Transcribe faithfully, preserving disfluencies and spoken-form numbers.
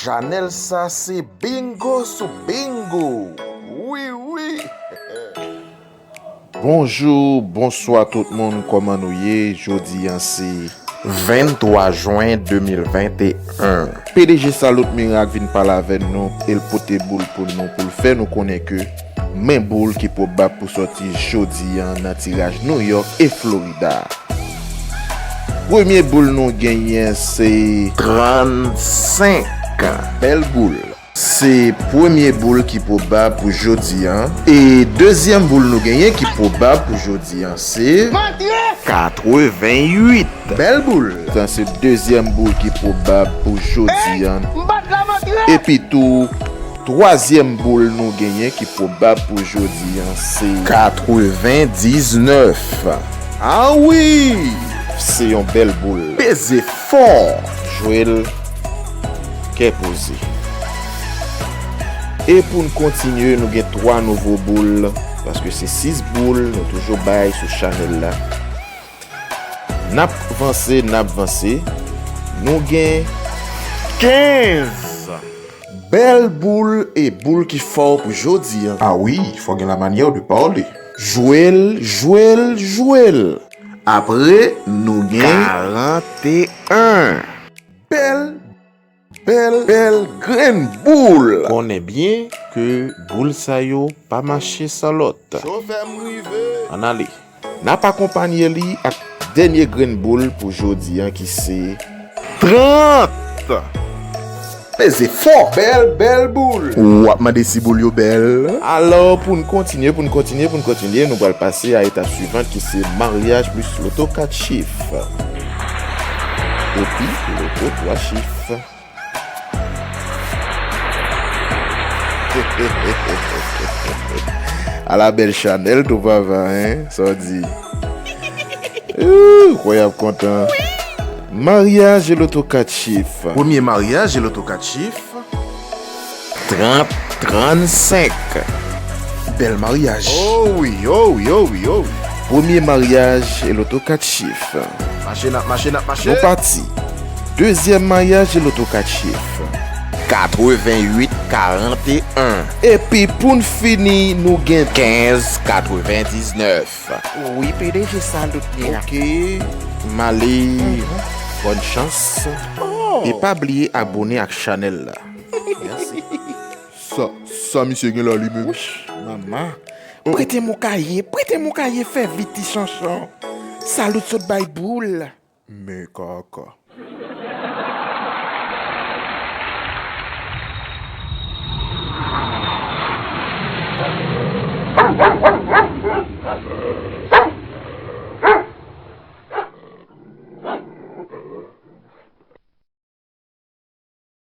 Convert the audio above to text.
Chanèl sa se bingo sou bingo. Wi, wi. Bonjou, bonswa tout moun, kòman nou ye? Jodi a se venntwa jen de mil venteyen. P D G Salut Miracle vin pale avè nou, e l pote boul pou nou, pou l fè nou konnen ke men boul ki pwobab pou sòti jodi a nan tiraj New York e Florida. Premye boul nou genyen se trannsenk. Bèl boul. Se premye boul ki pwobab pou jodi a. E dezyèm boul nou genyen ki pwobab pou jodi a se katreventuit. Bèl boul. Sa se dezyèm boul ki pwobab pou jodi a. Epi tou, twazyèm boul nou genyen ki pwobab pou jodi a se katrevendiznèf. A wi! Se yon bèl boul. Peze fò! Jwe l kè poze. E pou n kontinye, nou gen twa nouvo boul, paske se sis boul nou toujou bay sou chanèl la. N ap vanse, n ap vanse. Nou gen kenz. Bèl boul e boul ki fò pou jodi a. A wi, fò gen la manyè de pale. Jwe l, jwe l, jwe l. Apre, nou gen karanteyen. Bèl, bèl, bèl grenn boul. Konnen byen ke boul sa yo pa mache san lòt. Chofè m rive. Ann ale. N ap akonpanye li ak dènye grenn boul pou jodi a ki se trant. Peze fò. Bèl, bèl boul. W ap mande si boul yo bèl. Alò, pou n kontinye, pou n kontinye, pou n kontinye, nou pral pase a etap swivan ki se maryaj plis loto kat chif. Epi, loto twa chif. Ala bèl chanèl tou papa, en? Sa w di? Ooh, kwè y ap kontan. Maryaj e loto kat chif. Premye maryaj e loto kat chif. Trant, trannsenk. Bèl maryaj. Oh wi, oh wi, oh wi, oh wi. Premye maryaj e loto kat chif. Mache, n ap mache, n ap mache. Nou pati. Dezyèm maryaj e loto kat chif. Katreventuit, karanteyen. Epi pou n fini, nou gen kenz, katrevendiznèf. Wi, P D G Salut Miracle. Ok. M ale. Bòn chans. Oh. E pa bliye abone ak chanèl la. Mèsi. Sa, sa misye gen la li menm? Wouch, manman. Prete m yon kaye, prete m yon kaye, fè vit ti chanchon. Salut sot bay boul. Men kaka.